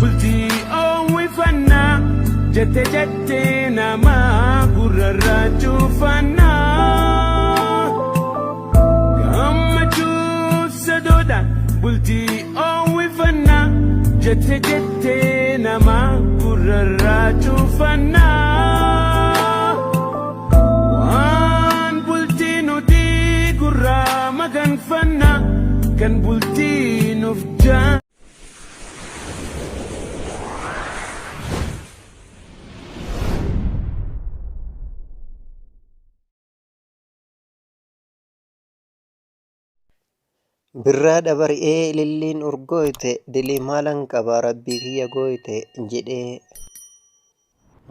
Bultii oowwifannaa jette jettee namaa gurrarraa cuufannaa. Gammachuuf sadoodhaan bultii oowwifannaa jette jettee namaa gurrarraa cuufannaa. Waan bultii nuti gurraa maganfannaa kan bultii nuuf jaa. Birraa dha bari'ee ililliin urgooyte dilii maalan qaba rabbii kiyya gooyte jedhee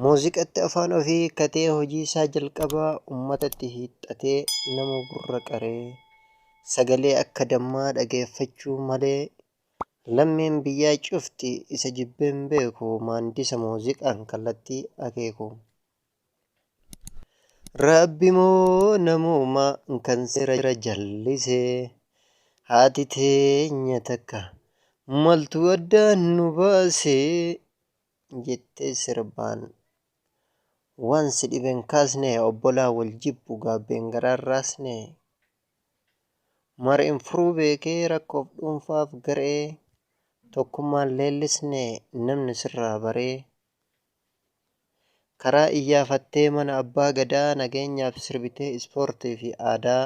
muuziqatti afaan ofii hiikkatee hojii isaa jalqabaa ummatatti hiixxatee nama gurra qaree sagalee akka dammaa dhageeffachuu malee lammiin biyyaa cufti isa jibbee hin beeku maandisa muuziqaan kallattii akeeku. Rabbi moo namuma kan seera jallise haati teenya takka maltu addaan nu baase jettee sirbaan waan si dhibe hin kaasne obbolaa wal jibbu gaabbeen garaan raasne mariin furuu beekee rakkoof dhuunfaaf garee tokkummaan leellisne namni sirraa baree Karaa iyyaafattee mana abbaa gadaa nageenyaaf sirbitee ispoortii fi aadaa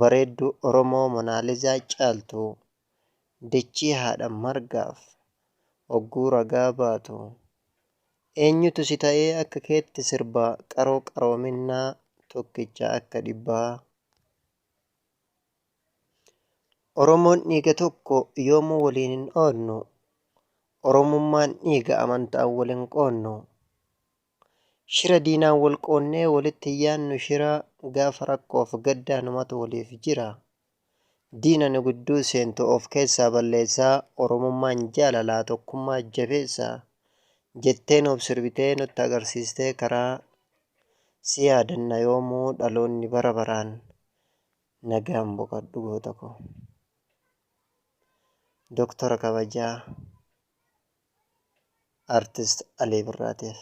bareedduu Oromoo Monaalizaa caaltu dachii haadha margaaf ogguu ragaa baatu eenyutu si ta'ee akka keetti sirba qaroo qaroominnaa tokkicha akka dhibbaa. Oromoon dhiiga tokko yoomuu waliin hin oodnu. Oromummaan dhiiga amantaan wal hin qoodnu. Shira diinaan wal qoonnee walitti hin yaadnu shira gaafa rakkoof gaddaa numatu waliif jira. Diina nu gidduu seentu of keessaa balleessaa Oromummaan jaalalaa tokkummaa jabeessaa jettee nuuf sirbitee nutti agarsiistee karaa si yaadanna yoomuu dhaloonni bara baraan nagaan boqadhu goota koo. Doktora kabajaa Artist Alii Birraatiif.